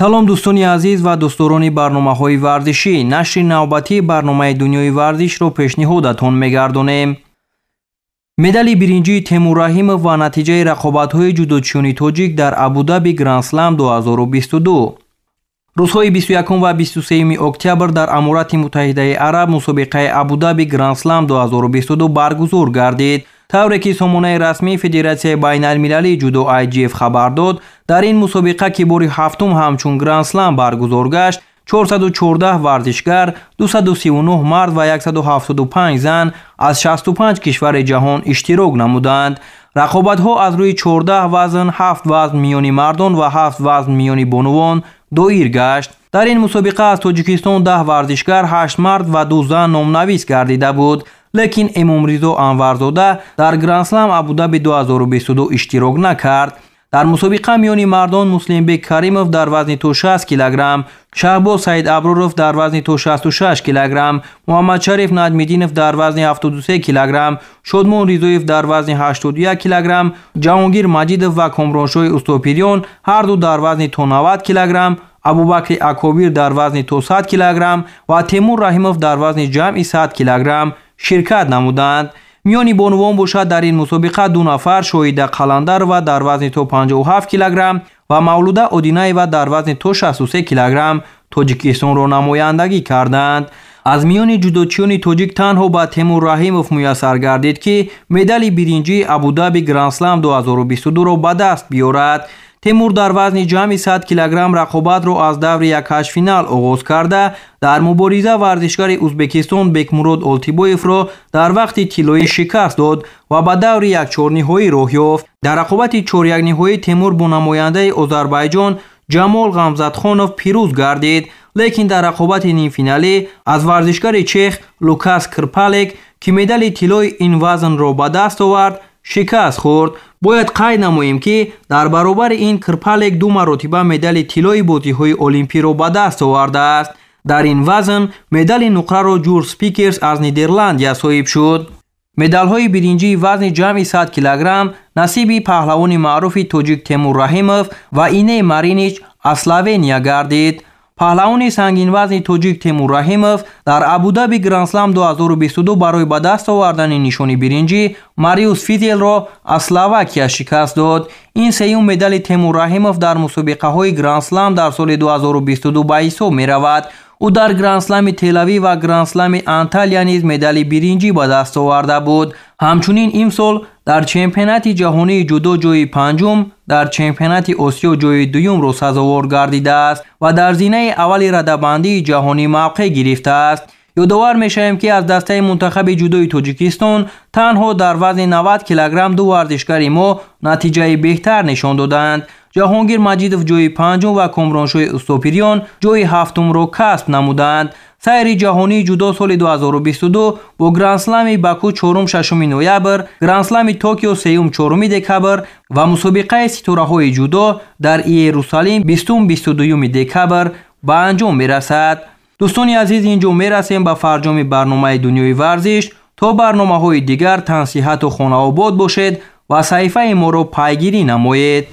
Салом, дӯстони азиз ва дӯстдорони барномаҳои варзишӣ. Нашри навбатии барномаи «Дунёи варзишро» пешниҳодатон мегардонем. Медали биринҷии Темур Раҳимов ва натиҷаи рақобатҳои ҷудочиёни тоҷик дар Абудаби Грандслам 2022. Рӯзҳои 21 ва 23 октябр дар Аморати Муттаҳидаи Араб мусобиқаи Абудаби Грандслам 2022 баргузор гардид. Тавре ки сомонаи расмии Федератсияи байналмилалии ҷудо IJF хабар дод, дар ин мусобиқа, ки бори ҳафтум ҳамчун Грандслам баргузор гашт, 414 варзишгар, 239 мард ва 175 зан аз 65 кишвари ҷаҳон иштирок намуданд. Рақобатҳо аз рӯи 14 вазн, 7 вазн миёни мардон ва 7 вазн миёни бонувон доир гашт. Дар ин мусобиқа аз Тоҷикистон 10 варзишгар, 8 мард ва 2 зан номнавис гардида буд, лекин Эмомризо Анварзода дар Грандслам Абудаби 2022 иштирок накард. Дар мусобиқа миёни мардон Муслимбек Каримов дар вазни то 60 килограмм, Шаҳбоз Саид Аброров дар вазни то 66 килограмм, Муҳаммадшариф Наҷмиддинов дар вазни 73 килограмм, Шодмон Ризоев дар вазни 81 килограмм, Ҷаҳонгир Маҷидов ва Комроншоҳи Устопирён ҳарду дар вазни то 90 килограмм, Абубакри Акобир дар вазни то 100 килограмм ва Темур Раҳимов дар вазни ҷамъи 100 килограмм ширкат намуданд. Миёни бонувон бошад, дар ин мусобиқа ду нафар, Шоҳида Қаландарова дар вазни то 57 килограмм ва Мавлуда Одинаева дар вазни то 63 килограмм, Тоҷикистонро намояндагӣ карданд. Аз миёни ҷудочиёни тоҷик танҳо ба Темур Раҳимов муяссар гардид, ки медали биринҷии Абудаби Грандслам 2022-ро ба даст биёрад. Темур дар вазни ҷамъи 100 килограмм рақобатро аз даври якҳаштфинал оғоз карда, дар мубориза варзишгари Узбекистон Бекмурод Олтибоевро дар вақти тиллоӣ шикаст дод ва ба даври якчорниҳоӣ роҳ ёфт. Дар рақобати чорякниҳоӣ Темур бо намояндаи Озарбайҷон Ҷамол Ғамзатхонов пирӯз гардид, лекин дар рақобати нимфиналӣ аз варзишгари чех Лукас Крпалек, ки медали тиллои ин вазнро ба даст овард, шикаст хӯрд. Бояд қайд намоем, ки дар баробари ин Крпалек ду маротиба медали тиллои бозиҳои олимпиро ба даст овардааст. Дар ин вазн медали нуқраро Ҷур Спикерс аз Нидерландия соҳиб шуд. Медалҳои биринҷии вазни ҷамъи 100 килограмм насиби паҳлавони маъруфи тоҷик Темур Раҳимов ва Иней Маринич аз Словения гардид. Паҳлавони сангинвазни тоҷик Темур Раҳимов дар Абудаби Грандслам 2022 барои ба даст овардани нишони биринҷӣ Мариус Физелро аз Словакия шикаст дод. Ин сеюм медали Темур Раҳимов дар мусобиқаҳои Грандслам дар соли 2022 ба ҳисоб меравад. Ӯ дар Грандслами Телавив ва Грандслами Анталия низ медали биринҷӣ ба даст оварда буд. Ҳамчунин имсол дар чемпионати ҷаҳонии ҷудо ҷои панҷум, дар чемпионати Осиё ҷои дуюмро сазовор гардидааст ва дар зинаи аввали радабандии ҷаҳонӣ мавқеъ гирифтааст. Ёдовар мешавем, ки аз дастаи мунтахаби ҷудои Тоҷикистон танҳо дар вазни 90 килограмм ду варзишгари мо натиҷаи беҳтар нишон доданд. Ҷаҳонгир Маҷидов ҷои панҷум ва Комроншоҳи Устопирён ҷои ҳафтумро касб намуданд. Сайри ҷаҳонии ҷудо соли 2022 бо Грандслами Баку 4-6 ноябр, Грандслами Токио 3-4 декабр ва мусобиқаи ситораҳои ҷудо дар Иерусалим 20-22 декабр ба анҷом мерасад. Дӯстони азиз, ин ҷо мерасем ба фарҷоми барномаи «Дунёи варзиш». То барномаҳои дигар тансиҳату хонаобод бошед ва саҳифаи моро пайгирӣ намоед.